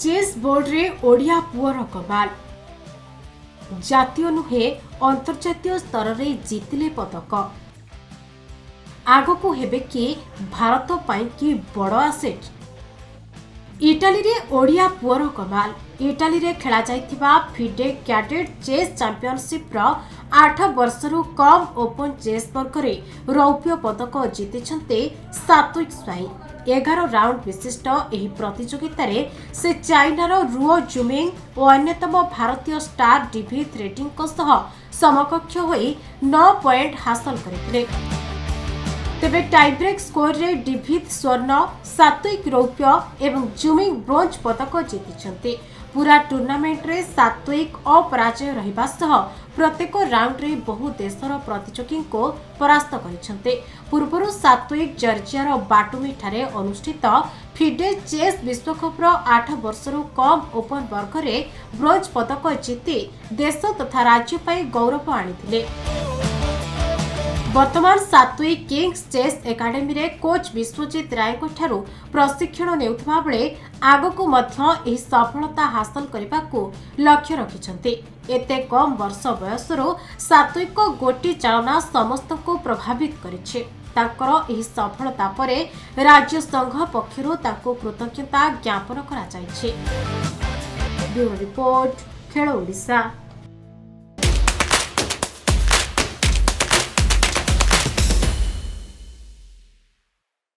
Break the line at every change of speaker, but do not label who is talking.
Chess ବୋର୍ଡରେ ଓଡ଼ିଆ ପୁଅର କମାଲ। ଜାତୀୟ ନୁହେଁ, ଅନ୍ତର୍ଜାତୀୟ ସ୍ତରରେ ଜିତିଲେ ପଦକ। ଆଗକୁ ହେବେ କି ଭାରତ ପାଇଁ କି ବଡ଼ ଆସେଟ୍? ଇଟାଲୀରେ ଓଡ଼ିଆ ପୁଅର କମାଲ। ଇଟାଲୀରେ ଖେଳାଯାଇଥିବା ଫିଡେ କ୍ୟାଡେଟ୍ ଚେସ୍ ଚାମ୍ପିଅନସିପ୍ର 8 ବର୍ଷରୁ କମ୍ ଓପନ୍ ଚେସ୍ ବର୍ଗରେ ରୌପ୍ୟ ପଦକ ଜିତିଛନ୍ତି ସାତ୍ୱିକ ସ୍ୱାଇଁ। 11 ରାଉଣ୍ଡ ବିଶିଷ୍ଟ ଏହି ପ୍ରତିଯୋଗିତାରେ ସେ ଚାଇନାର ରୁଓ ଜୁମିଂ ଓ ଅନ୍ୟତମ ଭାରତୀୟ ଷ୍ଟାର ଡିଭିତ୍ ରେଡ୍ଡୀଙ୍କ ସହ ସମକକ୍ଷ ହୋଇ 9 ପଏଣ୍ଟ ହାସଲ କରିଥିଲେ। ତେବେ ଟାଇବ୍ରେକ୍ ସ୍କୋରରେ ଡିଭିତ୍ ସ୍ୱର୍ଣ୍ଣ, ସାତ୍ୱିକ ରୌପ୍ୟ ଏବଂ ଜୁମିଂ ବ୍ରୋଞ୍ଜ ପଦକ ଜିତିଛନ୍ତି। ପୁରା ଟୁର୍ଣ୍ଣାମେଣ୍ଟରେ ସାତ୍ୱିକ ଅପରାଜୟ ରହିବା ସହ ପ୍ରତ୍ୟେକ ରାଉଣ୍ଡରେ ବହୁ ଦେଶର ପ୍ରତିଯୋଗୀଙ୍କୁ ପରାସ୍ତ କରିଛନ୍ତି। ପୂର୍ବରୁ ସାତ୍ୱିକ ଜର୍ଜିଆର ବାଟୁମିଠାରେ ଅନୁଷ୍ଠିତ ଫିଡେ ଚେସ୍ ବିଶ୍ୱକପ୍ର 8 ବର୍ଷରୁ କମ୍ ଓପନ୍ ବର୍ଗରେ ବ୍ରୋଞ୍ଜ ପଦକ ଜିତି ଦେଶ ତଥା ରାଜ୍ୟ ପାଇଁ ଗୌରବ ଆଣିଥିଲେ। ବର୍ତ୍ତମାନ ସାତ୍ୱିକ କିଙ୍ଗସ୍ ଚେସ୍ ଏକାଡେମୀରେ କୋଚ୍ ବିଶ୍ୱଜିତ ରାୟଙ୍କଠାରୁ ପ୍ରଶିକ୍ଷଣ ନେଉଥିବା ବେଳେ ଆଗକୁ ମଧ୍ୟ ଏହି ସଫଳତା ହାସଲ କରିବାକୁ ଲକ୍ଷ୍ୟ ରଖିଛନ୍ତି। ଏତେ କମ୍ ବର୍ଷ ବୟସରୁ ସାତ୍ୱିକଙ୍କ ଗୋଟି ଚାଳନା ସମସ୍ତଙ୍କୁ ପ୍ରଭାବିତ କରିଛି। ତାଙ୍କର ଏହି ସଫଳତା ପରେ ରାଜ୍ୟ ସଂଘ ପକ୍ଷରୁ ତାଙ୍କୁ କୃତଜ୍ଞତା ଜ୍ଞାପନ କରାଯାଇଛି। ବ୍ୟୁରୋ ରିପୋର୍ଟ, ଖେଳ ଓଡ଼ିଶା।